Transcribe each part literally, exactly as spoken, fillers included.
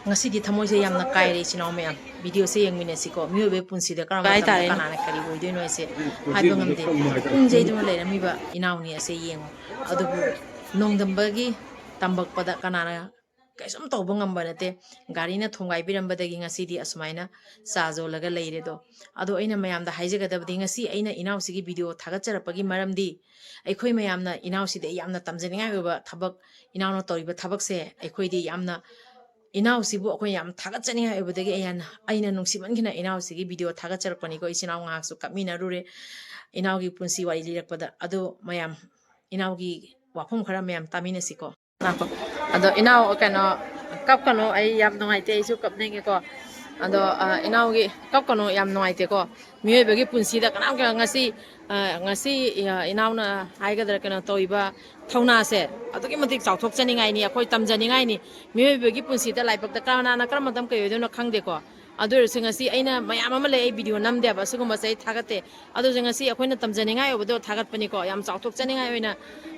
ꯉꯁꯤꯗꯤ ꯊꯃꯣꯏꯁꯦ ꯌꯥꯝꯅ ꯀꯥꯏꯔꯦ ꯏꯆꯤꯟ ꯏꯅꯥꯎ ꯃꯌꯥꯝ꯫ ꯚꯤꯗꯤꯑꯣꯁꯦ ꯌꯦꯡꯃꯤꯟꯅꯁꯤꯀꯣ꯫ ꯃꯤꯑꯣꯏꯕꯒꯤ ꯄꯨꯟꯁꯤꯗ ꯀꯔꯝꯕ ꯀꯥꯏ ꯃꯇꯝꯗ ꯇꯥꯔꯦꯅꯦ꯫ ꯀꯅꯥꯅ ꯀꯔꯤ ꯑꯣꯏꯗꯣꯏꯅꯣ ꯍꯥꯏꯁꯦ ꯍꯥꯏꯕ ꯉꯝꯗꯦ꯫ ꯄꯨꯡ ꯆꯩꯗꯨꯅ ꯂꯩꯔꯝꯃꯤꯕ ꯏꯅꯥꯎꯅꯤ ꯑꯁꯦ ꯌꯦꯡꯉꯣ꯫ ꯑꯗꯨꯕꯨ ꯅꯣꯡꯗꯝꯕꯒꯤ ꯇꯝꯕꯛꯄꯗ ꯀꯅꯥꯅ ꯀꯩꯁꯨꯝ ꯇꯧꯕ ꯉꯝꯕ ꯅꯠꯇꯦ꯫ ꯒꯥꯔꯤꯅ ꯊꯣꯡꯒꯥꯏꯕꯤꯔꯝꯕꯗꯒꯤ ꯉꯁꯤꯗꯤ ꯑꯁꯨꯃꯥꯏꯅ ꯆꯥ ꯌꯣꯜꯂꯒ ꯂꯩꯔꯦꯗꯣ꯫ ꯑꯗꯣ ꯑꯩꯅ ꯃꯌꯥꯝꯗ ꯍꯥꯏꯖꯒꯗꯕꯗꯤ, ꯉꯁꯤ ꯑꯩꯅ ꯏꯅꯥꯎꯁꯤꯒꯤ ꯚꯤꯗꯤꯑꯣ ꯊꯥꯒꯠꯆꯔꯛꯄꯒꯤ ꯃꯔꯝꯗꯤ, ꯑꯩꯈꯣꯏ ꯃꯌꯥꯝꯅ ꯏꯅꯥꯎꯁꯤꯗ ꯌꯥꯝꯅ ꯇꯝꯖꯅꯤꯡꯉꯥꯏ ꯑꯣꯏꯕ ꯊꯕꯛ, ꯏꯅꯥꯎꯅ ꯇꯧꯔꯤꯕ ꯊꯕꯛꯁꯦ ꯑꯩꯈꯣꯏꯗꯤ ꯌꯥꯝꯅ, ꯏꯅꯥꯎꯁꯤꯕꯨ ꯑꯩꯈꯣꯏ ꯌꯥꯝ ꯊꯥꯒꯠꯆꯅꯤꯡꯉꯥꯏ ꯑꯣꯏꯕꯗꯒꯤ ꯑꯩꯅ, ꯑꯩꯅ ꯅꯨꯡꯁꯤꯃꯟꯈꯤꯅ ꯏꯅꯥꯎꯁꯤꯒꯤ ꯚꯤꯗꯤꯑꯣ ꯊꯥꯒꯠꯆꯔꯛꯄꯅꯤꯀꯣ꯫ ꯏꯆꯤꯟ ꯏꯅꯥꯎ ꯉꯥꯏꯍꯥꯛꯁꯨ ꯀꯞꯃꯤꯟꯅꯔꯨꯔꯦ ꯏꯅꯥꯎꯒꯤ ꯄꯨꯟꯁꯤ ꯋꯥꯔꯤ ꯂꯤꯔꯛꯄꯗ꯫ ꯑꯗꯣ ꯃꯌꯥꯝ, ꯏꯅꯥꯎꯒꯤ ꯋꯥꯐꯝ ꯈꯔ ꯃꯌꯥꯝ ꯇꯥꯃꯤꯟꯅꯁꯤꯀꯣ꯫ ꯉꯥꯏꯈꯣ꯫ ꯑꯗꯣ ꯏꯅꯥꯎ, ꯀꯩꯅꯣ, ꯀꯞꯀꯅꯣ, ꯑꯩ ꯌꯥꯝ ꯅꯨꯡꯉꯥꯏꯇꯦ, ꯑꯩꯁꯨ ꯀꯞꯅꯤꯡꯉꯦꯀꯣ꯫ ꯑꯗꯣ, ꯑ, ꯏꯅꯥꯎꯒꯤ, ꯀꯞꯀꯅꯣ, ꯌꯥꯝ ꯅꯨꯡꯉꯥꯏꯇꯦꯀꯣ꯫ ꯃꯤꯑꯣꯏꯕꯒꯤ ꯄꯨꯟꯁꯤꯗ ꯀꯅꯥꯝ, ꯀꯅꯥ-, ꯉꯁꯤ, ꯑ, ꯉꯁꯤ, ꯑ, ꯏꯅꯥꯎꯅ ꯍꯥꯏꯒꯗ꯭ꯔꯥ, ꯀꯩꯅꯣ ꯇꯧꯔꯤꯕ ꯊꯧꯅꯥꯁꯦ ꯑꯗꯨꯛꯀꯤ ꯃꯇꯤꯛ ꯆꯥꯎꯊꯣꯛꯆꯅꯤꯡꯉꯥꯏꯅꯤ, ꯑꯩꯈꯣꯏ ꯇꯝꯖꯅꯤꯡꯉꯥꯏꯅꯤ꯫ ꯃꯤꯑꯣꯏꯕꯒꯤ ꯄꯨꯟꯁꯤꯗ ꯂꯥꯏꯕꯛꯇ ꯀꯅꯥꯅ ꯀꯔꯝꯕ ꯃꯇꯝ ꯀꯩ ꯑꯣꯏꯗꯣꯏꯅꯣ ꯈꯪꯗꯦꯀꯣ꯫ ꯑꯗꯨ ꯑꯣꯏꯔꯁꯨ ꯉꯁꯤ ꯑꯩꯅ ꯃꯌꯥꯝ ꯑꯃ ꯂꯩ, ꯑꯩ ꯚꯤꯗꯤꯑꯣ ꯅꯝꯗꯦꯕ, ꯑꯁꯤꯒꯨꯝꯕꯁꯦ ꯑꯩ ꯊꯥꯒꯠꯇꯦ꯫ ꯑꯗꯨꯁꯨ ꯉꯁꯤ ꯑꯩꯈꯣꯏꯅ ꯇꯝꯖꯅꯤꯡꯉꯥꯏ ꯑꯣꯏꯕꯗꯣ ꯊꯥꯒꯠꯄꯅꯤꯀꯣ꯫ ꯌꯥꯝ ꯆꯥꯎꯊꯣꯛꯆꯅꯤꯡꯉꯥꯏ ꯑꯣꯏꯅ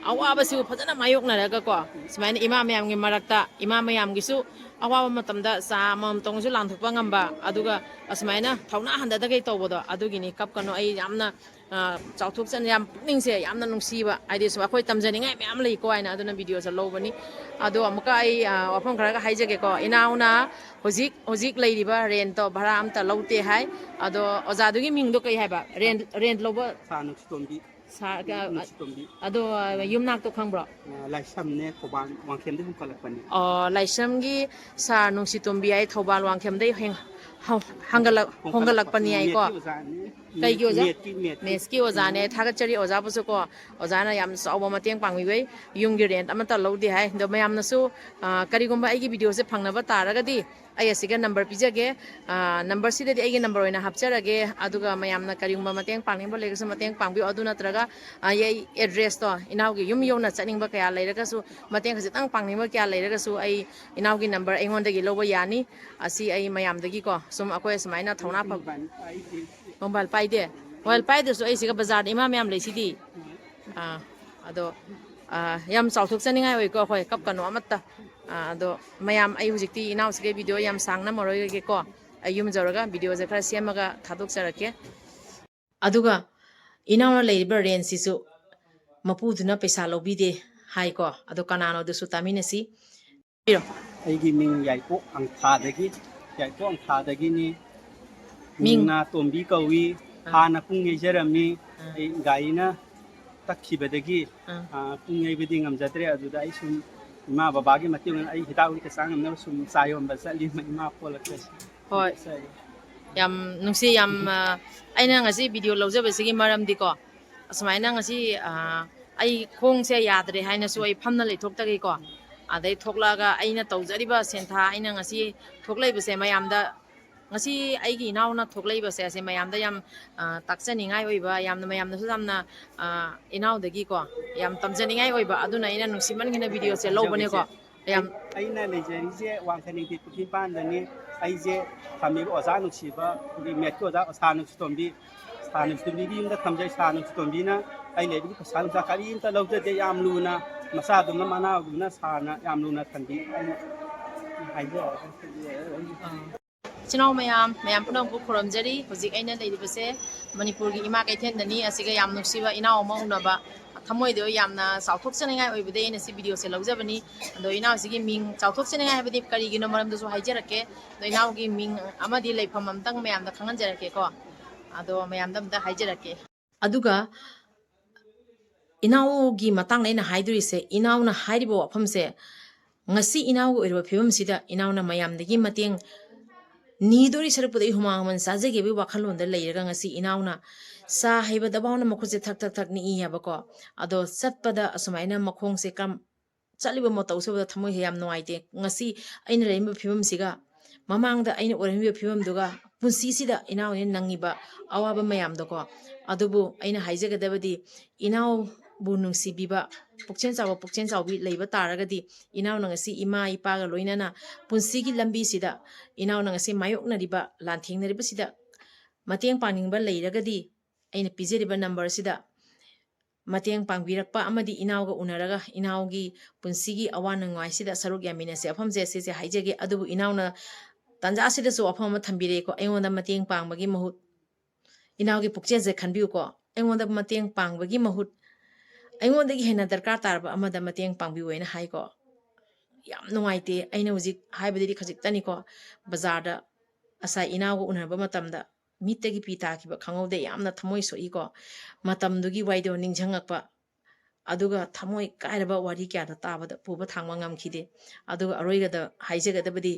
ꯑꯋꯥꯕꯁꯤꯕꯨ ꯐꯖꯅ ꯃꯥꯌꯣꯛꯅꯔꯒꯀꯣ, ꯁꯨꯃꯥꯏꯅ ꯏꯃꯥ ꯃꯌꯥꯝꯒꯤ ꯃꯔꯛꯇ, ꯏꯃꯥ ꯃꯌꯥꯝꯒꯤꯁꯨ ꯑꯋꯥꯕ ꯃꯇꯝꯗ ꯆꯥ ꯑꯃꯃꯝꯇꯪꯁꯨ ꯂꯥꯟꯊꯣꯛꯄ ꯉꯝꯕ, ꯑꯗꯨꯒ ꯑꯁꯨꯃꯥꯏꯅ ꯊꯧꯅꯥ ꯍꯟꯊꯗꯈꯩ ꯇꯧꯕꯗꯣ, ꯑꯗꯨꯒꯤꯅꯤ꯫ ꯀꯞꯀꯅꯣ, ꯑꯩ ꯌꯥꯝꯅ, ꯑ, ꯆꯥꯎꯊꯣꯛꯆꯅ, ꯌꯥꯝ ꯄꯨꯛꯅꯤꯡꯁꯦ ꯌꯥꯝꯅ ꯅꯨꯡꯁꯤꯕ, ꯍꯥꯏꯗꯤ ꯁꯨꯝ ꯑꯩꯈꯣꯏ ꯇꯝꯖꯅꯤꯡꯉꯥꯏ ꯃꯌꯥꯝ ꯂꯩꯀꯣ ꯍꯥꯏꯅ ꯑꯗꯨꯅ ꯚꯤꯗꯤꯑꯣꯁꯦ ꯂꯧꯕꯅꯤ꯫ ꯑꯗꯣ ꯑꯃꯨꯛꯀ ꯑꯩ, ꯑ, ꯋꯥꯐꯝ ꯈꯔꯒ ꯍꯥꯏꯖꯒꯦꯀꯣ꯫ ꯏꯅꯥꯎꯅ ꯍꯧꯖꯤꯛ, ꯍꯧꯖꯤꯛ ꯂꯩꯔꯤꯕ ꯔꯦꯟꯇꯣ ꯚꯔꯥ ꯑꯝꯇ ꯂꯧꯗꯦ ꯍꯥꯏ꯫ ꯑꯗꯣ ꯑꯣꯖꯥꯗꯨꯒꯤ ꯃꯤꯡꯗꯣ ꯀꯩ ꯍꯥꯏꯕ? ꯔꯦꯟ, ꯔꯦꯟ ꯂꯧꯕ ꯁꯥꯔ ꯅꯨꯡꯁꯤꯇꯣꯝꯕꯤ꯫ ꯁꯥꯔ, ꯑ, ꯅꯨꯡꯁꯤꯇꯣꯝꯕꯤ꯫ ꯑꯗꯣ, ꯑ, ꯌꯨꯝꯅꯥꯛꯇꯣ ꯈꯪꯕ꯭ꯔꯣ? ꯑ, ꯂꯥꯏꯁ꯭ꯔꯝꯅꯦ, ꯊꯧꯕꯥꯜ ꯋꯥꯡꯈꯦꯝꯗꯩ ꯍꯣꯡꯀꯠꯂꯛꯄꯅꯦ꯫ ꯑꯣ, ꯂꯥꯏꯁ꯭ꯔꯝꯒꯤ ꯁꯥꯔ ꯅꯨꯡꯁꯤꯇꯣꯝꯕꯤ ꯍꯥꯏ, ꯊꯧꯕꯥꯜ ꯋꯥꯡꯈꯦꯝꯗꯩ ꯍꯦꯡ-, ꯍꯧ-, ꯍꯪꯒꯠꯂꯛ-, ꯍꯣꯡꯒꯠꯂꯛꯄꯅꯤ ꯍꯥꯏꯀꯣ꯫ ꯃꯦꯠꯀꯤ ꯑꯣꯖꯥꯅꯦ꯫ ꯀꯩꯒꯤ ꯑꯣꯖꯥ? ꯃꯦꯠꯀꯤ, ꯃꯦꯠꯀꯤ꯫ ꯃꯦꯠꯁꯀꯤ ꯑꯣꯖꯥꯅꯦ꯫ ꯊꯥꯒꯠꯆꯔꯤ ꯑꯣꯖꯥꯕꯨꯁꯨ ꯀꯣ꯫ ꯑꯣꯖꯥꯅ ꯌꯥꯝ ꯆꯥꯎꯕ ꯃꯇꯦꯡ ꯄꯥꯡꯕꯤꯕꯩ ꯌꯨꯝꯒꯤ ꯔꯦꯟꯠ ꯑꯃꯠꯇ ꯂꯧꯗꯦ ꯍꯥꯏ꯫ ꯑꯗꯣ ꯃꯌꯥꯝꯅꯁꯨ, ꯑ, ꯀꯔꯤꯒꯨꯝꯕ ꯑꯩꯒꯤ ꯚꯤꯗꯤꯑꯣꯁꯦ ꯐꯪꯅꯕ ꯇꯥꯔꯒꯗꯤ ꯑꯩ ꯑꯁꯤꯒ ꯅꯝꯕꯔ ꯄꯤꯖꯒꯦ꯫ ꯑ, ꯅꯝꯕꯔꯁꯤꯗꯗꯤ ꯑꯩꯒꯤ ꯅꯝꯕꯔ ꯑꯣꯏꯅ ꯍꯥꯞꯆꯔꯒꯦ꯫ ꯑꯗꯨꯒ ꯃꯌꯥꯝꯅ ꯀꯔꯤꯒꯨꯝꯕ ꯃꯇꯦꯡ ꯄꯥꯡꯅꯤꯡꯕ ꯂꯩꯔꯒꯁꯨ ꯃꯇꯦꯡ ꯄꯥꯡꯕꯤꯌꯨ꯫ ꯑꯗꯨ ꯅꯠꯇ꯭ꯔꯒ, ꯑ, ꯑꯩ ꯑꯦꯗ꯭ꯔꯦꯁꯇꯣ, ꯏꯅꯥꯎꯒꯤ ꯌꯨꯝ ꯌꯧꯅ ꯆꯠꯅꯤꯡꯕ ꯀꯌꯥ ꯂꯩꯔꯒꯁꯨ, ꯃꯇꯦꯡ ꯈꯖꯤꯛꯇꯪ ꯄꯥꯡꯅꯤꯡꯕ ꯀꯌꯥ ꯂꯩꯔꯒꯁꯨ, ꯑꯩ ꯏꯅꯥꯎꯒꯤ ꯅꯝꯕꯔ ꯑꯩꯉꯣꯟꯗꯒꯤ ꯂꯧꯕ ꯌꯥꯅꯤ꯫ ꯑꯁꯤ ꯑꯩ ꯃꯌꯥꯝꯗꯒꯤꯀꯣ, ꯁꯨꯝ ꯑꯩꯈꯣꯏ ꯁꯨꯃꯥꯏꯅ ꯊꯧꯅꯥ ꯐꯕ, ꯃꯣꯕꯥꯏꯜ ꯄꯥꯏꯗꯦ꯫ ꯃꯣꯕꯥꯏꯜ ꯄꯥꯏꯗꯦ? ꯃꯣꯕꯥꯏꯜ ꯄꯥꯏꯗ꯭ꯔꯁꯨ ꯑꯩ ꯁꯤꯒ ꯕꯖꯥꯔꯗ ꯏꯃꯥ ꯃꯌꯥꯝ ꯂꯩꯁꯤꯗꯤ꯫ ꯑꯥ, ꯑꯗꯣ, ꯑꯥ, ꯌꯥꯝ ꯆꯥꯎꯊꯣꯛꯆꯅꯤꯡꯉꯥꯏ ꯑꯣꯏꯀꯣ꯫ ꯑꯩꯈꯣꯏ ꯀꯞꯀꯅꯣ ꯑꯃꯠꯇ꯫ ꯑꯗꯣ ꯃꯌꯥꯝ, ꯑꯩ ꯍꯧꯖꯤꯛꯇꯤ ꯏꯅꯥꯎꯁꯤꯒꯤ ꯚꯤꯗꯤꯑꯣ ꯌꯥꯝ ꯁꯥꯡꯅ ꯃꯔꯣꯏꯒꯦꯀꯣ꯫ ꯑꯩ ꯌꯨꯝ ꯌꯧꯔꯒ ꯚꯤꯗꯤꯑꯣꯁꯦ ꯈꯔ ꯁꯦꯝꯃꯒ ꯊꯥꯗꯣꯛꯆꯔꯛꯀꯦ꯫ ꯑꯗꯨꯒ ꯏꯅꯥꯎꯅ ꯂꯩꯔꯤꯕ ꯔꯦꯟꯖꯁꯤꯁꯨ ꯃꯄꯨꯗꯨꯅ ꯄꯩꯁꯥ ꯂꯧꯕꯤꯗꯦ ꯍꯥꯏꯀꯣ꯫ ꯑꯗꯣ ꯀꯅꯥꯅꯣꯗꯨꯁꯨ ꯇꯥꯃꯤꯟꯅꯁꯤ꯫ ꯑꯩꯒꯤ ꯃꯤꯡ ꯌꯥꯏꯄꯣꯛ ꯑꯪꯊꯥꯗꯒꯤ, ꯌꯥꯏꯄꯣꯛ ꯑꯪꯊꯥꯗꯒꯤꯅꯤ꯫ ꯃꯤꯡ? ꯃꯤꯡꯅ ꯇꯣꯝꯕꯤ ꯀꯧꯏ꯫ ꯑꯥ꯫ ꯍꯥꯟꯅ ꯄꯨꯡ ꯌꯩꯖꯔꯝꯃꯤ꯫ ꯑꯥ꯫ ꯑꯩ ꯒꯥꯔꯤꯅ ꯇꯛꯈꯤꯕꯗꯒꯤ, ꯑꯥ꯫ ꯑꯥ, ꯄꯨꯡ ꯌꯩꯕꯗꯤ ꯉꯝꯖꯗ꯭ꯔꯦ꯫ ꯑꯗꯨꯗ ꯑꯩ ꯁꯨꯝ ꯏꯃꯥ ꯕꯕꯥꯒꯤ ꯃꯇꯦꯡ ꯑꯣꯏꯅ ꯑꯩ ꯍꯤꯗꯥꯛ ꯒꯨꯂꯤ ꯀꯩꯁꯥ ꯉꯝꯅꯕ ꯁꯨꯝ ꯆꯥ ꯌꯣꯟꯕ ꯆꯠꯂꯤ, ꯏꯃꯥ ꯄꯣꯜꯂꯛꯄꯁꯦ꯫ ꯍꯣꯏ꯫ ꯆꯠꯂꯤ꯫ ꯌꯥꯝ ꯅꯨꯡꯁꯤ, ꯌꯥꯝ, ꯑ, ꯑꯩꯅ ꯉꯁꯤ ꯚꯤꯗꯤꯑꯣ ꯂꯧꯖꯕꯁꯤꯒꯤ ꯃꯔꯝꯗꯤꯀꯣ, ꯑꯁꯨꯃꯥꯏꯅ ꯉꯁꯤ, ꯑ, ꯑꯩ ꯈꯣꯡꯁꯦ ꯌꯥꯗ꯭ꯔꯦ ꯍꯥꯏꯅꯁꯨ ꯑꯩ ꯐꯝꯅ ꯂꯩꯊꯣꯛꯇꯒꯦꯀꯣ, ꯑꯗꯩ ꯊꯣꯛꯂꯛꯑꯒ ꯑꯩꯅ ꯇꯧꯖꯔꯤꯕ ꯁꯦꯟꯊꯥ, ꯑꯩꯅ ꯉꯁꯤ ꯊꯣꯛꯂꯛꯏꯕꯁꯦ ꯃꯌꯥꯝꯗ, ꯉꯁꯤ ꯑꯩꯒꯤ ꯏꯅꯥꯎꯅ ꯊꯣꯛꯂꯛꯏꯕꯁꯦ, ꯑꯁꯦ ꯃꯌꯥꯝꯗ ꯌꯥꯝ, ꯑ, ꯇꯥꯛꯆꯅꯤꯡꯉꯥꯏ ꯑꯣꯏꯕ, ꯌꯥꯝꯅ ꯃꯌꯥꯝꯗꯁꯨ ꯌꯥꯝꯅ, ꯑ, ꯏꯅꯥꯎꯗꯒꯤꯀꯣ ꯌꯥꯝ ꯇꯝꯖꯅꯤꯡꯉꯥꯏ ꯑꯣꯏꯕ, ꯑꯗꯨꯅ ꯑꯩꯅ ꯅꯨꯡꯁꯤꯃꯟꯒꯤꯅ ꯚꯤꯗꯤꯑꯣꯁꯦ ꯂꯧꯕꯅꯦꯀꯣ꯫ ꯌꯥꯝ ꯑꯩ, ꯑꯩꯅ ꯂꯩꯖꯔꯤꯁꯦ ꯋꯥꯡꯈꯩ ꯅꯤꯡꯊꯤ ꯄꯨꯈ꯭ꯔꯤ ꯃꯄꯥꯟꯗꯅꯤ꯫ ꯑꯩꯁꯦ ꯊꯝꯃꯤꯕ ꯑꯣꯖꯥ ꯅꯨꯡꯁꯤꯕ, ꯑꯩꯈꯣꯏꯒꯤ ꯃꯦꯠꯀꯤ ꯑꯣꯖꯥ ꯁꯥꯔ ꯅꯨꯡꯁꯤꯇꯣꯝꯕꯤ, ꯁꯥꯔ ꯅꯨꯡꯁꯤꯇꯣꯝꯕꯤꯒꯤ ꯌꯨꯝꯗ ꯊꯝꯖꯩ꯫ ꯁꯥꯔ ꯅꯨꯡꯁꯤꯇꯣꯝꯕꯤꯅ ꯑꯩ ꯂꯩꯕꯒꯤ ꯄꯩꯁꯥ ꯅꯨꯡꯁꯥ ꯀꯔꯤꯝꯇ ꯂꯧꯖꯗꯦ꯫ ꯌꯥꯝ ꯂꯨꯅ, ꯃꯆꯥꯗꯧꯅ ꯃꯅꯥꯎꯗꯧꯅ ꯁꯥꯔꯅ ꯌꯥꯝ ꯂꯨꯅ ꯊꯝꯕꯤ꯫ ꯑꯩꯅ ꯍꯥꯏꯖꯔꯒ ꯏꯆꯤꯟ ꯏꯅꯥꯎ ꯃꯌꯥꯝ, ꯃꯌꯥꯝ ꯄꯨꯝꯅꯃꯛꯄꯨ ꯈꯨꯔꯨꯝꯖꯔꯤ꯫ ꯍꯧꯖꯤꯛ ꯑꯩꯅ ꯂꯩꯔꯤꯕꯁꯦ ꯃꯅꯤꯄꯨꯔꯒꯤ ꯏꯃꯥ ꯀꯩꯊꯦꯜꯗꯅꯤ꯫ ꯑꯁꯤꯒ ꯌꯥꯝ ꯅꯨꯡꯁꯤꯕ ꯏꯅꯥꯎ ꯑꯃ ꯎꯅꯕ ꯊꯃꯣꯏꯗ ꯌꯥꯝꯅ ꯆꯥꯎꯊꯣꯛꯆꯅꯤꯡꯉꯥꯏ ꯑꯣꯏꯕꯗꯒꯤ ꯑꯩꯅ ꯁꯤ ꯚꯤꯗꯤꯑꯣꯁꯦ ꯂꯧꯖꯕꯅꯤ꯫ ꯑꯗꯣ ꯏꯅꯥꯎꯁꯤꯒꯤ ꯃꯤꯡ ꯆꯥꯎꯊꯣꯛꯆꯅꯤꯡꯉꯥꯏ ꯍꯥꯏꯕꯗꯤ ꯀꯔꯤꯒꯤꯅꯣ ꯃꯔꯝꯗꯨꯁꯨ ꯍꯥꯏꯖꯔꯛꯀꯦ꯫ ꯑꯗꯣ ꯏꯅꯥꯎꯒꯤ ꯃꯤꯡ ꯑꯃꯗꯤ ꯂꯩꯐꯝ ꯑꯝꯇꯪ ꯃꯌꯥꯝꯗ ꯈꯪꯍꯟꯖꯔꯛꯀꯦꯀꯣ꯫ ꯑꯗꯣ ꯃꯌꯥꯝꯗ ꯑꯝꯇ ꯍꯥꯏꯖꯔꯛꯀꯦ꯫ ꯑꯗꯨꯒ ꯏꯅꯥꯎꯒꯤ ꯃꯇꯥꯡꯗ ꯑꯩꯅ ꯍꯥꯏꯗꯣꯔꯤꯁꯦ, ꯏꯅꯥꯎꯅ ꯍꯥꯏꯔꯤꯕ ꯋꯥꯐꯝꯁꯦ, ꯉꯁꯤ ꯏꯅꯥꯎꯒꯤ ꯑꯣꯏꯔꯤꯕ ꯐꯤꯕꯝꯁꯤꯗ ꯏꯅꯥꯎꯅ ꯃꯌꯥꯝꯗꯒꯤ ꯃꯇꯦꯡ ꯅꯤꯗꯣꯔꯤ ꯁꯔꯨꯛꯄꯨꯗꯤ ꯑꯩ ꯍꯨꯃꯥꯡ ꯃꯃꯜ ꯆꯥꯖꯒꯦꯕꯒꯤ ꯋꯥꯈꯜꯂꯣꯟꯗ ꯂꯩꯔꯒ ꯉꯁꯤ ꯏꯅꯥꯎꯅ ꯆꯥ ꯍꯩꯕꯗꯐꯥꯎꯅ ꯃꯈꯨꯠꯁꯦ ꯊꯛ ꯊꯛ ꯊꯛ ꯅꯤꯛꯏ ꯍꯥꯏꯕꯀꯣ꯫ ꯑꯗꯣ ꯆꯠꯄꯗ ꯑꯁꯨꯃꯥꯏꯅ ꯃꯈꯣꯡꯁꯦ ꯀꯔꯝ ꯆꯠꯂꯤꯕ ꯃꯇꯧꯁꯦ ꯎꯕꯗ ꯊꯃꯣꯏꯁꯦ ꯌꯥꯝ ꯅꯨꯡꯉꯥꯏꯇꯦ꯫ ꯉꯁꯤ ꯑꯩꯅ ꯂꯩꯔꯝꯃꯤꯕ ꯐꯤꯕꯝꯁꯤꯒ ꯃꯃꯥꯡꯗ ꯑꯩꯅ ꯑꯣꯏꯔꯝꯃꯤꯕ ꯐꯤꯕꯝꯗꯨꯒ ꯄꯨꯟꯁꯤꯁꯤꯗ ꯏꯅꯥꯎꯅ ꯅꯪꯉꯤꯕ ꯑꯋꯥꯕ ꯃꯌꯥꯝꯗꯣꯀꯣ꯫ ꯑꯗꯨꯕꯨ ꯑꯩꯅ ꯍꯥꯏꯖꯒꯗꯕꯗꯤ ꯏꯅꯥꯎꯕꯨ ꯅꯨꯡꯁꯤꯕꯤꯕ ꯄꯨꯛꯆꯦꯜ ꯆꯥꯎꯕ ꯄꯨꯛꯆꯦꯜ ꯆꯥꯎꯕꯤ ꯂꯩꯕ ꯇꯥꯔꯒꯗꯤ ꯏꯅꯥꯎꯅ ꯉꯁꯤ ꯏꯃꯥ ꯏꯄꯥꯒ ꯂꯣꯏꯅꯅ ꯄꯨꯟꯁꯤꯒꯤ ꯂꯝꯕꯤꯁꯤꯗ ꯏꯅꯥꯎꯅ ꯉꯁꯤ ꯃꯥꯌꯣꯛꯅꯔꯤꯕ ꯂꯥꯟꯊꯦꯡꯅꯔꯤꯕꯁꯤꯗ ꯃꯇꯦꯡ ꯄꯥꯡꯅꯤꯡꯕ ꯂꯩꯔꯒꯗꯤ ꯑꯩꯅ ꯄꯤꯖꯔꯤꯕ ꯅꯝꯕꯔꯁꯤꯗ ꯃꯇꯦꯡ ꯄꯥꯡꯕꯤꯔꯛꯄ ꯑꯃꯗꯤ ꯏꯅꯥꯎꯒ ꯎꯅꯔꯒ ꯏꯅꯥꯎꯒꯤ ꯄꯨꯟꯁꯤꯒꯤ ꯑꯋꯥ ꯅꯨꯡꯉꯥꯏꯁꯤꯗ ꯁꯔꯨꯛ ꯌꯥꯃꯤꯟꯅꯁꯦ ꯋꯥꯐꯝꯁꯦ ꯁꯤꯁꯦ ꯍꯥꯏꯖꯒꯦ꯫ ꯑꯗꯨꯕꯨ ꯏꯅꯥꯎꯅ ꯇꯥꯟꯖꯥꯁꯤꯗꯁꯨ ꯋꯥꯐꯝ ꯑꯃ ꯊꯝꯕꯤꯔꯛꯏꯀꯣ, ꯑꯩꯉꯣꯟꯗ ꯃꯇꯦꯡ ꯄꯥꯡꯕꯒꯤ ꯃꯍꯨꯠ, ꯏꯅꯥꯎꯒꯤ ꯄꯨꯛꯆꯦꯜꯁꯦ ꯈꯟꯕꯤꯌꯨꯀꯣ, ꯑꯩꯉꯣꯟꯗ ꯃꯇꯦꯡ ꯄꯥꯡꯕꯒꯤ ꯃꯍꯨꯠ ꯑꯩꯉꯣꯟꯗꯒꯤ ꯍꯦꯟꯅ ꯗꯔꯀꯥꯔ ꯇꯥꯔꯕ ꯑꯃꯗ ꯃꯇꯦꯡ ꯄꯥꯡꯕꯤꯌꯨ ꯍꯥꯏꯅ ꯍꯥꯏꯀꯣ꯫ ꯌꯥꯝ ꯅꯨꯡꯉꯥꯏꯇꯦ꯫ ꯑꯩꯅ ꯍꯧꯖꯤꯛ ꯍꯥꯏꯕꯗꯗꯤ ꯈꯖꯤꯛꯇꯅꯤꯀꯣ, ꯕꯖꯥꯔꯗ ꯉꯁꯥꯏ ꯏꯅꯥꯎꯒ ꯎꯅꯔꯕ ꯃꯇꯝꯗ ꯃꯤꯠꯇꯒꯤ ꯄꯤ ꯇꯥꯈꯤꯕ ꯈꯪꯍꯧꯗꯦ꯫ ꯌꯥꯝꯅ ꯊꯃꯣꯏ ꯁꯣꯛꯏꯀꯣ꯫ ꯃꯇꯝꯗꯨꯒꯤ ꯋꯥꯔꯤꯗꯣ ꯅꯤꯡꯁꯤꯡꯉꯛꯄ, ꯑꯗꯨꯒ ꯊꯃꯣꯏ ꯀꯥꯏꯔꯕ ꯋꯥꯔꯤ ꯀꯌꯥꯗꯣ ꯇꯥꯕꯗ ꯄꯨꯕ ꯊꯥꯡꯕ ꯉꯝꯈꯤꯗꯦ꯫ ꯑꯗꯨꯒ ꯑꯔꯣꯏꯕꯗ ꯍꯥꯏꯖꯒꯗꯕꯗꯤ,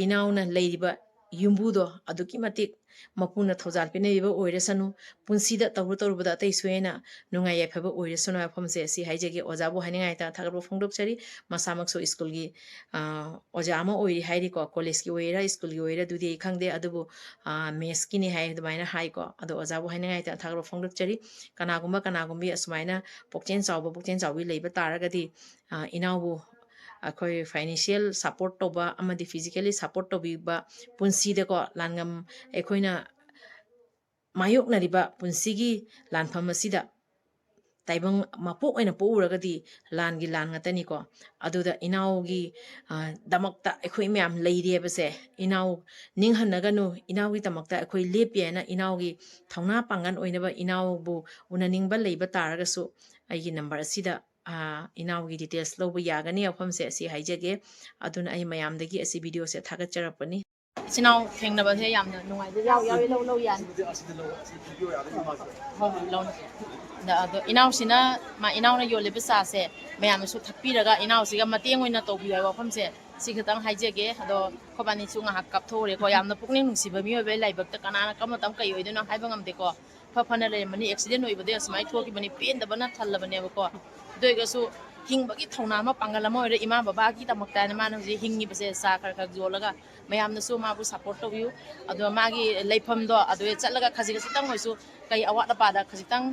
ꯏꯅꯥꯎꯅ ꯂꯩꯔꯤꯕ ꯌꯨꯝꯕꯨꯗꯣ ꯑꯗꯨꯛꯀꯤ ꯃꯇꯤꯛ ꯃꯄꯨꯅ ꯊꯧꯖꯥꯜ ꯄꯤꯅꯕꯤꯕ ꯑꯣꯏꯔꯁꯅꯨ, ꯄꯨꯟꯁꯤꯗ ꯇꯧꯔꯨ ꯇꯧꯔꯨꯕꯗ ꯑꯇꯩꯁꯨ ꯍꯦꯟꯅ ꯅꯨꯡꯉꯥꯏ ꯌꯥꯏꯐꯕ ꯑꯣꯏꯔꯁꯅꯨ ꯍꯥꯏꯕ ꯋꯥꯐꯝꯁꯦ ꯁꯤ ꯍꯥꯏꯖꯒꯦ꯫ ꯑꯣꯖꯥꯕꯨ ꯍꯥꯏꯅꯤꯡꯉꯥꯏ ꯂꯩꯇꯅ ꯊꯥꯒꯠꯄ ꯐꯣꯡꯗꯣꯛꯆꯔꯤ꯫ ꯃꯁꯥꯃꯛꯁꯨ ꯁ꯭ꯀꯨꯜꯒꯤ, ꯑ, ꯑꯣꯖꯥ ꯑꯃ ꯑꯣꯏꯔꯤ ꯍꯥꯏꯔꯤꯀꯣ, ꯀꯣꯂꯦꯖꯀꯤ ꯑꯣꯏꯒꯦꯔꯥ ꯁ꯭ꯀꯨꯜꯒꯤ ꯑꯣꯏꯒꯦꯔꯥ ꯑꯗꯨꯗꯤ ꯑꯩ ꯈꯪꯗꯦ, ꯑꯗꯨꯕꯨ, ꯑ, ꯃꯦꯠꯁꯀꯤꯅꯤ ꯍꯥꯏ ꯑꯗꯨꯃꯥꯏꯅ ꯍꯥꯏꯀꯣ꯫ ꯑꯗꯣ ꯑꯣꯖꯥꯕꯨ ꯍꯥꯏꯅꯤꯡꯉꯥꯏ ꯂꯩꯇꯅ ꯊꯥꯒꯠꯄ ꯐꯣꯡꯗꯣꯛꯆꯔꯤ꯫ ꯀꯅꯥꯒꯨꯝꯕ ꯀꯅꯥꯒꯨꯝꯕꯤ ꯑꯁꯨꯃꯥꯏꯅ ꯄꯨꯛꯆꯦꯜ ꯆꯥꯎꯕ, ꯄꯨꯛꯆꯦꯜ ꯆꯥꯎꯕꯤ ꯂꯩꯕ ꯇꯥꯔꯒꯗꯤ, ꯑ, ꯏꯅꯥꯎꯕꯨ ꯑꯩꯈꯣꯏ ꯐꯥꯏꯅꯥꯟꯁꯤꯌꯦꯜ ꯁꯄꯣꯔꯠ ꯇꯧꯕ ꯑꯃꯗꯤ ꯐꯤꯖꯤꯀꯦꯜꯂꯤ ꯁꯄꯣꯔꯠ ꯇꯧꯕꯤꯕ, ꯄꯨꯟꯁꯤꯗꯀꯣ ꯂꯥꯟꯉꯝ ꯑꯩꯈꯣꯏꯅ ꯃꯥꯌꯣꯛꯅꯔꯤꯕ ꯄꯨꯟꯁꯤꯒꯤ ꯂꯥꯟꯐꯝ ꯑꯁꯤꯗ ꯇꯥꯏꯕꯪ ꯃꯄꯣꯛ ꯑꯣꯏꯅ ꯄꯣꯛꯎꯔꯒꯗꯤ ꯂꯥꯟꯒꯤ ꯂꯥꯟ ꯉꯥꯛꯇꯅꯤꯀꯣ꯫ ꯑꯗꯨꯗ ꯏꯅꯥꯎꯒꯤ, ꯑ, ꯗꯃꯛꯇ ꯑꯩꯈꯣꯏ ꯃꯌꯥꯝ ꯂꯩꯔꯦꯕꯁꯦ ꯏꯅꯥꯎ ꯅꯤꯡꯍꯟꯅꯒꯅꯨ꯫ ꯏꯅꯥꯎꯒꯤꯗꯃꯛꯇ ꯑꯩꯈꯣꯏ ꯂꯦꯞꯄꯤ ꯍꯥꯏꯅ ꯏꯅꯥꯎꯒꯤ ꯊꯧꯅꯥ ꯄꯥꯡꯒꯜ ꯑꯣꯏꯅꯕ ꯏꯅꯥꯎꯕꯨ ꯎꯅꯅꯤꯡꯕ ꯂꯩꯕ ꯇꯥꯔꯒꯁꯨ ꯑꯩꯒꯤ ꯅꯝꯕꯔ ꯑꯁꯤꯗ, ꯑ, ꯏꯅꯥꯎꯒꯤ ꯗꯤꯇꯦꯜꯁ ꯂꯧꯕ ꯌꯥꯒꯅꯤ꯫ ꯋꯥꯐꯝꯁꯦ ꯑꯁꯤ ꯍꯥꯏꯖꯒꯦ꯫ ꯑꯗꯨꯅ ꯑꯩ ꯃꯌꯥꯝꯗꯒꯤ ꯑꯁꯤ ꯚꯤꯗꯤꯑꯣꯁꯦ ꯊꯥꯒꯠꯆꯔꯛꯄꯅꯤ꯫ ꯏꯆꯤꯟ ꯏꯅꯥꯎ ꯊꯦꯡꯅꯕꯁꯦ ꯌꯥꯝꯅ ꯅꯨꯡꯉꯥꯏꯖꯩ꯫ ꯌꯥꯎ-, ꯌꯥꯎꯏ, ꯂꯧ, ꯂꯧ ꯌꯥꯅꯤ꯫ ꯍꯣꯏ, ꯍꯣꯏ, ꯂꯧꯅꯤ꯫ ꯑꯗ, ꯑꯗꯣ ꯏꯅꯥꯎꯁꯤꯅ, ꯃꯥ, ꯏꯅꯥꯎꯅ ꯌꯣꯜꯂꯤꯕ ꯆꯥꯁꯦ ꯃꯌꯥꯝꯅꯁꯨ ꯊꯛꯄꯤꯔꯒ ꯏꯅꯥꯎꯁꯤꯒ ꯃꯇꯦꯡ ꯑꯣꯏꯅ ꯇꯧꯕꯤꯌꯨ ꯍꯥꯏꯕ ꯋꯥꯐꯝꯁꯦ ꯁꯤ ꯈꯤꯇꯪ ꯍꯥꯏꯖꯒꯦ꯫ ꯑꯗꯣ ꯑꯩꯈꯣꯏꯕꯥꯅꯤꯁꯨ ꯉꯥꯏꯍꯥꯛ ꯀꯥꯞꯊꯣꯛꯎꯔꯦꯀꯣ꯫ ꯌꯥꯝꯅ ꯄꯨꯛꯅꯤꯡ ꯅꯨꯡꯁꯤꯕ ꯃꯤꯑꯣꯏꯕꯒꯤ ꯂꯥꯏꯕꯛꯇ ꯀꯅꯥꯅ ꯀꯔꯝꯕ ꯃꯇꯝ ꯀꯩ ꯑꯣꯏꯗꯣꯏꯅꯣ ꯍꯥꯏꯕ ꯉꯝꯗꯦꯀꯣ꯫ ꯐ ꯐꯅ ꯂꯩꯔꯝꯕꯅꯤ, ꯑꯦꯛꯁꯤꯗꯦꯟ ꯑꯣꯏꯕꯗꯒꯤ ꯑꯁꯨꯃꯥꯏꯅ ꯊꯣꯛꯈꯤꯕꯅꯤ, ꯄꯦꯟꯗꯕꯅ ꯊꯜꯂꯕꯅꯦꯕꯀꯣ꯫ ꯑꯗꯨ ꯑꯣꯏꯔꯒꯁꯨ ꯍꯤꯡꯕꯒꯤ ꯊꯧꯅꯥ ꯑꯃ, ꯄꯥꯡꯒꯜ ꯑꯃ ꯑꯣꯏꯔꯦ ꯏꯃꯥ ꯕꯕꯥꯒꯤꯗꯃꯛꯇ ꯍꯥꯏꯅ ꯃꯥꯅ ꯍꯧꯖꯤꯛ ꯍꯤꯡꯉꯤꯕꯁꯦ, ꯆꯥ ꯈꯔ ꯈꯔ ꯌꯣꯜꯂꯒ꯫ ꯃꯌꯥꯝꯅꯁꯨ ꯃꯥꯕꯨ ꯁꯄꯣꯔꯠ ꯇꯧꯕꯤꯌꯨ꯫ ꯑꯗꯣ ꯃꯥꯒꯤ ꯂꯩꯐꯝꯗꯣ ꯑꯗꯨꯗ ꯆꯠꯂꯒ ꯈꯖꯤꯛ ꯈꯖꯤꯛꯇꯪ ꯑꯣꯏꯔꯁꯨ ꯀꯩ ꯑꯋꯥꯠ ꯑꯄꯥꯗ ꯈꯖꯤꯛꯇꯪ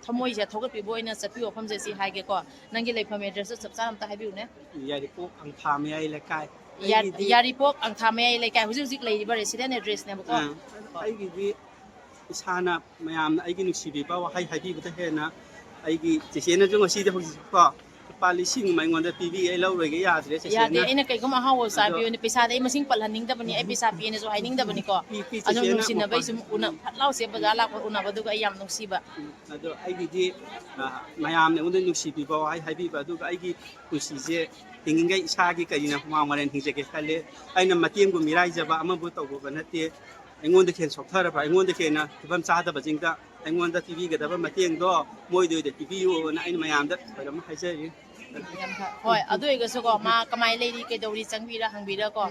ꯊꯃꯣꯏꯁꯦ ꯊꯧꯒꯠꯄꯤꯕ ꯑꯣꯏꯅ ꯆꯠꯄꯤꯌꯨ꯫ ꯋꯥꯐꯝꯁꯦ ꯁꯤ ꯍꯥꯏꯒꯦꯀꯣ꯫ ꯅꯪꯒꯤ ꯂꯩꯐꯝ ꯑꯦꯗ꯭ꯔꯦꯁꯇꯣ ꯆꯞ ꯆꯥꯅ ꯑꯝꯇ ꯍꯥꯏꯕꯤꯌꯨꯅꯦ꯫ ꯌꯥꯏꯔꯤꯄꯣꯛ ꯑꯪꯊꯥ ꯃꯌꯥꯏ ꯂꯩꯀꯥꯏ꯫ ꯌꯥ-, ꯑꯩꯒꯤꯗꯤ ꯌꯥꯔꯤꯄꯣꯛ ꯑꯪꯊꯥ ꯃꯌꯥꯏ ꯂꯩꯀꯥꯏ ꯍꯧꯖꯤꯛ ꯍꯧꯖꯤꯛ ꯂꯩꯔꯤꯕ ꯔꯦꯁꯤꯗꯦꯟ ꯑꯦꯗ꯭ꯔꯦꯁꯅꯦꯕꯀꯣ꯫ ꯑꯥ, ꯑꯩꯒꯤꯗꯤ ꯏꯁꯥꯅ ꯃꯌꯥꯝꯅ ꯑꯩꯒꯤ ꯅꯨꯡꯁꯤꯕꯤꯕ ꯋꯥꯍꯩ ꯍꯥꯏꯕꯤꯕꯗ ꯍꯦꯟꯅ ꯑꯩꯒꯤ ꯆꯦꯆꯦꯅꯁꯨ ꯉꯁꯤꯗꯤ ꯍꯧꯖꯤꯛꯀꯣ ꯂꯨꯄꯥ ꯂꯤꯁꯤꯡ ꯑꯃ ꯑꯩꯉꯣꯟꯗ ꯄꯤꯕꯤ, ꯑꯩ ꯂꯧꯔꯣꯏꯒꯦ ꯌꯥꯗ꯭ꯔꯦ ꯆꯦꯆꯦꯅ꯫ ꯌꯥꯗꯦ, ꯑꯩꯅ ꯀꯩꯒꯨꯝꯕ ꯑꯍꯥꯎꯕ ꯆꯥꯕꯤꯌꯨꯅꯦ, ꯄꯩꯁꯥꯗ ꯑꯩ ꯃꯁꯤꯡ ꯄꯜꯍꯟꯅꯤꯡꯗꯕꯅꯤ, ꯑꯩ ꯄꯩꯁꯥ ꯄꯤꯅꯁꯨ ꯍꯥꯏꯅꯤꯡꯗꯕꯅꯤꯀꯣ꯫ ꯄꯤ- ꯄꯤ ꯑꯗꯨ ꯆꯦꯆꯦꯅ ꯅꯨꯡꯁꯤꯅꯕꯩ ꯃꯄꯥꯟ- ꯁꯨꯝ ꯎꯅ ꯐꯠ ꯂꯥꯎꯁꯦ ꯕꯖꯥꯔ ꯂꯥꯛꯄ ꯎꯅꯕꯗꯨꯒ ꯑꯩ ꯌꯥꯝ ꯅꯨꯡꯁꯤꯕ꯫ ꯎꯝ, ꯑꯗꯣ ꯑꯩꯒꯤꯗꯤ, ꯑ, ꯃꯌꯥꯝꯅ ꯑꯩꯉꯣꯟꯗ ꯅꯨꯡꯁꯤꯕꯤꯕ ꯋꯥꯍꯩ ꯍꯥꯏꯕꯤꯕ, ꯑꯗꯨꯒ ꯑꯩꯒꯤ ꯄꯨꯟꯁꯤꯁꯦ ꯍꯤꯡꯉꯤꯉꯩ ꯏꯁꯥꯒꯤ ꯀꯔꯤꯅ ꯍꯨꯃꯥꯡ ꯃꯔꯦꯟ ꯍꯤꯡꯖꯒꯦ ꯈꯜꯂꯦ꯫ ꯑꯩꯅ ꯃꯇꯦꯡꯕꯨ ꯃꯤꯔꯥꯏꯖꯕ ꯑꯃꯕꯨ ꯇꯧꯔꯨꯕ ꯅꯠꯇꯦ꯫ ꯑꯩꯉꯣꯟꯗ ꯍꯦꯟꯅ ꯁꯣꯛꯊꯔꯕ, ꯑꯩꯉꯣꯟꯗ ꯍꯦꯟꯅ ꯐꯤꯕꯝ ꯆꯥꯗꯕꯁꯤꯡꯗ ꯑꯩꯉꯣꯟꯗ ꯄꯤꯕꯤꯒꯗꯕ ꯃꯇꯦꯡꯗꯣ ꯃꯣꯏꯗ ꯑꯣꯏꯅ ꯄꯤꯕꯤꯌꯨꯅ ꯑꯩꯅ ꯃꯌꯥꯝꯗ ꯈꯣꯏꯔꯝ ꯍꯥꯏꯖꯔꯤ꯫ ꯌꯥꯝ ꯐ-, ꯍꯣꯏ, ꯑꯗꯨ ꯑꯣꯏꯔꯒꯁꯨꯀꯣ, ꯃꯥ ꯀꯃꯥꯏꯅ ꯂꯩꯔꯤ, ꯀꯩꯗꯧꯔꯤ, ꯆꯪꯕꯤꯔ ꯍꯪꯕꯤꯔꯀꯣ,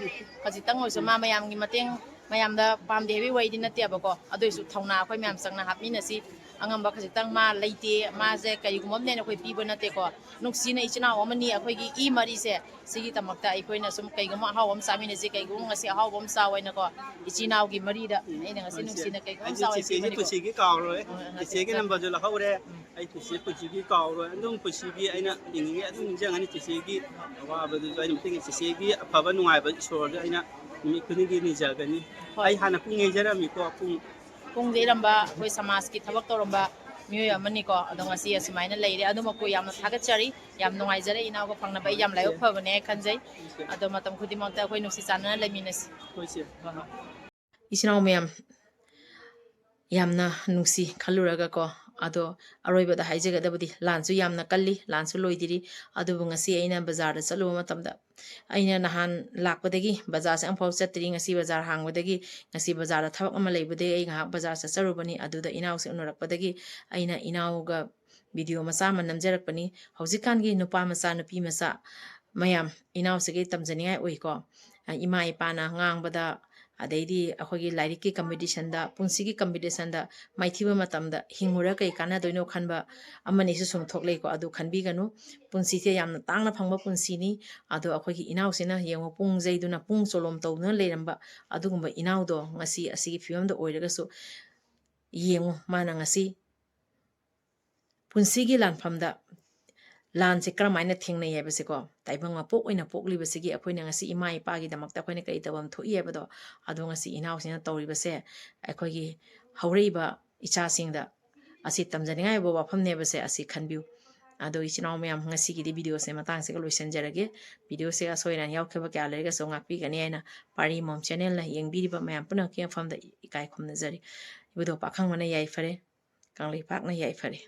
ꯈꯖꯤꯛꯇꯪ ꯑꯣꯏꯔꯁꯨ ꯃꯥ ꯃꯌꯥꯝꯒꯤ ꯃꯇꯦꯡ, ꯃꯌꯥꯝꯗ ꯄꯥꯝꯗꯦ ꯍꯥꯏꯕꯒꯤ ꯋꯥꯔꯤꯗꯤ ꯅꯠꯇꯦꯕꯀꯣ, ꯑꯗꯨ ꯑꯣꯏꯔꯁꯨ ꯊꯧꯅꯥ ꯑꯩꯈꯣꯏ ꯃꯌꯥꯝ ꯆꯪꯅ ꯍꯥꯞꯃꯤꯟꯅꯁꯤ꯫ ꯑꯉꯝꯕ ꯈꯖꯤꯛꯇꯪ ꯃꯥ ꯂꯩꯇꯦ, ꯃꯥꯁꯦ ꯀꯔꯤꯒꯨꯝꯕ ꯑꯃꯅꯦꯅ ꯑꯩꯈꯣꯏ ꯄꯤꯕ ꯅꯠꯇꯦꯀꯣ꯫ ꯅꯨꯡꯁꯤꯅ ꯏꯆꯤꯟ ꯏꯅꯥꯎ ꯑꯃꯅꯤ, ꯑꯩꯈꯣꯏꯒꯤ ꯏ ꯃꯔꯤꯁꯦ ꯁꯤꯒꯤꯗꯃꯛꯇ ꯑꯩꯈꯣꯏꯅ ꯁꯨꯝ ꯀꯩꯒꯨꯝꯕ ꯑꯍꯥꯎꯕ ꯑꯃ ꯆꯥꯃꯤꯟꯅꯁꯤ, ꯀꯩꯒꯨꯝꯕ ꯉꯁꯤ ꯑꯍꯥꯎꯕ ꯑꯃ ꯆꯥꯎ ꯍꯥꯏꯅꯀꯣ, ꯏꯆꯤꯟ ꯏꯅꯥꯎꯒꯤ ꯃꯔꯤꯗ ꯑꯩꯅ ꯉꯁꯤ ꯅꯨꯡꯁꯤꯅ ꯀꯩꯒꯨꯝꯕ ꯑꯃ ꯑꯩꯁꯨ ꯆꯥꯎ ꯍꯥꯏꯅ ꯆꯦꯆꯦꯒꯤ ꯄꯤꯕꯅꯤꯀꯣ꯫ ꯄꯨꯟꯁꯤꯒꯤ ꯀꯥꯎꯔꯣꯏ꯫ ꯍꯣꯏ, ꯍꯣꯏ, ꯆꯦꯆꯦꯒꯤ ꯍꯣꯏ꯫ ꯅꯝꯕꯔꯁꯨ ꯂꯧꯍꯧꯔꯦ꯫ ꯎꯝ꯫ ꯑꯩ ꯆꯦꯆꯦ ꯄꯨꯟꯁꯤꯒꯤ ꯀꯥꯎꯔꯣꯏ꯫ ꯑꯗꯨꯝ ꯄꯨꯟꯁꯤꯒꯤ ꯑꯩꯅ ꯍꯤꯡꯉꯤꯉꯩ ꯑꯗꯨꯝ ꯅꯤꯡꯁꯤꯡꯒꯅꯤ ꯆꯦꯆꯦꯒꯤ ꯑꯋꯥꯕꯗꯨꯁꯨ꯫ ꯑꯩꯅ ꯃꯇꯦꯡ, ꯆꯦꯆꯦꯒꯤ ꯑꯐꯕ ꯅꯨꯡꯉꯥꯏꯕ ꯏꯁꯣꯔꯗ ꯑꯩꯅ ꯅꯨꯃꯤꯠ ꯈꯨꯗꯤꯡꯒꯤ ꯅꯤꯖꯒꯅꯤ꯫ ꯍꯣꯏ꯫ ꯑꯩ ꯍꯥꯟꯅ ꯄꯨꯡ ꯌꯩꯖꯔꯝꯃꯤꯀꯣ, ꯄꯨꯡ ꯄꯨꯡ ꯌꯩꯔꯝꯕ, ꯑꯩꯈꯣꯏ ꯁꯃꯥꯖꯀꯤ ꯊꯕꯛ ꯇꯧꯔꯝꯕ ꯃꯤꯑꯣꯏ ꯑꯃꯅꯤꯀꯣ꯫ ꯑꯗꯣ ꯉꯁꯤ ꯑꯁꯨꯃꯥꯏꯅ ꯂꯩꯔꯦ꯫ ꯑꯗꯨꯃꯛꯄꯨ ꯌꯥꯝꯅ ꯊꯥꯒꯠꯆꯔꯤ꯫ ꯌꯥꯝ ꯅꯨꯡꯉꯥꯏꯖꯔꯦ ꯏꯅꯥꯎꯒ ꯐꯪꯅꯕ꯫ ꯑꯩ ꯌꯥꯝ ꯂꯥꯏꯕꯛ ꯐꯕꯅꯦ ꯈꯟꯖꯩ꯫ ꯑꯗꯣ ꯃꯇꯝ ꯈꯨꯗꯤꯡꯃꯛꯇ ꯑꯩꯈꯣꯏ ꯅꯨꯡꯁꯤ ꯆꯥꯟꯅꯅ ꯂꯩꯃꯤꯟꯅꯁꯤ꯫ ꯍꯣꯏ, ꯆꯦ꯫ ꯍꯣꯏ, ꯍꯣꯏ꯫ ꯏꯆꯤꯟ ꯏꯅꯥꯎ ꯃꯌꯥꯝ, ꯌꯥꯝꯅ ꯅꯨꯡꯁꯤ ꯈꯜꯂꯨꯔꯒꯀꯣ꯫ ꯑꯗꯣ ꯑꯔꯣꯏꯕꯗ ꯍꯥꯏꯖꯒꯗꯕꯗꯤ, ꯂꯥꯟꯁꯨ ꯌꯥꯝꯅ ꯀꯜꯂꯤ, ꯂꯥꯟꯁꯨ ꯂꯣꯏꯗ꯭ꯔꯤ꯫ ꯑꯗꯨꯕꯨ ꯉꯁꯤ ꯑꯩꯅ ꯕꯖꯥꯔꯗ ꯆꯠꯂꯨꯕ ꯃꯇꯝꯗ, ꯑꯩꯅ ꯅꯍꯥꯟ ꯂꯥꯛꯄꯗꯒꯤ ꯕꯖꯥꯔꯁꯦ ꯑꯃꯐꯥꯎ ꯆꯠꯇ꯭ꯔꯤ꯫ ꯉꯁꯤ ꯕꯖꯥꯔ ꯍꯥꯡꯕꯗꯒꯤ, ꯉꯁꯤ ꯕꯖꯥꯔꯗ ꯊꯕꯛ ꯑꯃ ꯂꯩꯕꯗꯒꯤ ꯑꯩ ꯉꯥꯏꯍꯥꯛ ꯕꯖꯥꯔ ꯆꯠꯆꯔꯨꯕꯅꯤ꯫ ꯑꯗꯨꯗ ꯏꯅꯥꯎꯁꯦ ꯎꯅꯔꯛꯄꯗꯒꯤ ꯑꯩꯅ ꯏꯅꯥꯎꯒ ꯚꯤꯗꯤꯑꯣ ꯃꯆꯥ ꯑꯃ ꯅꯝꯖꯔꯛꯄꯅꯤ꯫ ꯍꯧꯖꯤꯛꯀꯥꯟꯒꯤ ꯅꯨꯄꯥ ꯃꯆꯥ, ꯅꯨꯄꯤ ꯃꯆꯥ ꯃꯌꯥꯝ, ꯏꯅꯥꯎꯁꯤꯒꯤ ꯇꯝꯖꯅꯤꯡꯉꯥꯏ ꯑꯣꯏꯀꯣ꯫ ꯏꯃꯥ ꯏꯄꯥꯅ ꯉꯥꯡꯕꯗ, ꯑꯗꯩꯗꯤ ꯑꯩꯈꯣꯏꯒꯤ ꯂꯥꯏꯔꯤꯛꯀꯤ ꯀꯝꯄꯤꯇꯤꯁꯟꯗ, ꯄꯨꯟꯁꯤꯒꯤ ꯀꯝꯄꯤꯇꯤꯁꯟꯗ ꯃꯥꯏꯊꯤꯕ ꯃꯇꯝꯗ ꯍꯤꯡꯉꯨꯔ ꯀꯩ ꯀꯥꯟꯅꯗꯣꯏꯅꯣ ꯈꯟꯕ ꯑꯃꯅꯤꯁꯨ ꯁꯨꯝ ꯊꯣꯛꯂꯛꯏꯀꯣ꯫ ꯑꯗꯨ ꯈꯟꯕꯤꯒꯅꯨ꯫ ꯄꯨꯟꯁꯤꯁꯦ ꯌꯥꯝꯅ ꯇꯥꯡꯅ ꯐꯪꯕ ꯄꯨꯟꯁꯤꯅꯤ꯫ ꯑꯗꯣ ꯑꯩꯈꯣꯏꯒꯤ ꯏꯅꯥꯎꯁꯤꯅ ꯌꯦꯡꯉꯨ, ꯄꯨꯡ ꯌꯩꯗꯨꯅ, ꯄꯨꯡ ꯆꯣꯂꯣꯝ ꯇꯧꯗꯨꯅ ꯂꯩꯔꯝꯕ ꯑꯗꯨꯒꯨꯝꯕ ꯏꯅꯥꯎꯗꯣ ꯉꯁꯤ ꯑꯁꯤꯒꯤ ꯐꯤꯕꯝꯗ ꯑꯣꯏꯔꯒꯁꯨ, ꯌꯦꯡꯉꯨ, ꯃꯥꯅ ꯉꯁꯤ ꯄꯨꯟꯁꯤꯒꯤ ꯂꯥꯟꯐꯝꯗ ꯂꯥꯟꯁꯦ ꯀꯔꯝꯍꯥꯏꯅ ꯊꯦꯡꯅꯩ ꯍꯥꯏꯕꯁꯦꯀꯣ, ꯇꯥꯏꯕꯪ ꯃꯄꯣꯛ ꯑꯣꯏꯅ ꯄꯣꯛꯂꯤꯕꯁꯤꯒꯤ ꯑꯩꯈꯣꯏꯅ ꯉꯁꯤ ꯏꯃꯥ ꯏꯄꯥꯒꯤꯗꯃꯛꯇ ꯑꯩꯈꯣꯏꯅ ꯀꯔꯤ ꯇꯧꯐꯝ ꯊꯣꯛꯏ ꯍꯥꯏꯕꯗꯣ, ꯑꯗꯣ ꯉꯁꯤ ꯏꯅꯥꯎꯁꯤꯅ ꯇꯧꯔꯤꯕꯁꯦ ꯑꯩꯈꯣꯏꯒꯤ ꯍꯧꯔꯛꯏꯕ ꯏꯆꯥꯁꯤꯡꯗ ꯑꯁꯤ ꯇꯝꯖꯅꯤꯡꯉꯥꯏ ꯑꯣꯏꯕ ꯋꯥꯐꯝꯅꯦꯕꯁꯦ, ꯑꯁꯤ ꯈꯟꯕꯤꯌꯨ꯫ ꯑꯗꯣ ꯏꯆꯤꯟ ꯏꯅꯥꯎ ꯃꯌꯥꯝ, ꯉꯁꯤꯒꯤꯗꯤ videoꯁꯦ ꯃꯇꯥꯡꯁꯤꯒ ꯂꯣꯏꯁꯤꯟꯖꯔꯒꯦ꯫ Videoꯁꯦ ꯑꯁꯣꯏ ꯑꯔꯥꯟ ꯌꯥꯎꯈꯤꯕ ꯀꯌꯥ ꯂꯩꯔꯒꯁꯨ ꯉꯥꯛꯄꯤꯒꯅꯤ ꯍꯥꯏꯅ ꯄꯥꯔꯤ ꯃꯣꯝ channelꯅ ꯌꯦꯡꯕꯤꯔꯤꯕ ꯃꯌꯥꯝ ꯄꯨꯝꯅꯃꯛꯀꯤ ꯃꯐꯝꯗ ꯏꯀꯥꯏ ꯈꯨꯝꯅꯖꯔꯤ꯫ ꯏꯕꯨꯙꯧ ꯄꯥꯈꯪꯕꯅ ꯌꯥꯏꯐꯔꯦ, ꯀꯪꯂꯩꯄꯥꯛꯅ ꯌꯥꯏꯐꯔꯦ꯫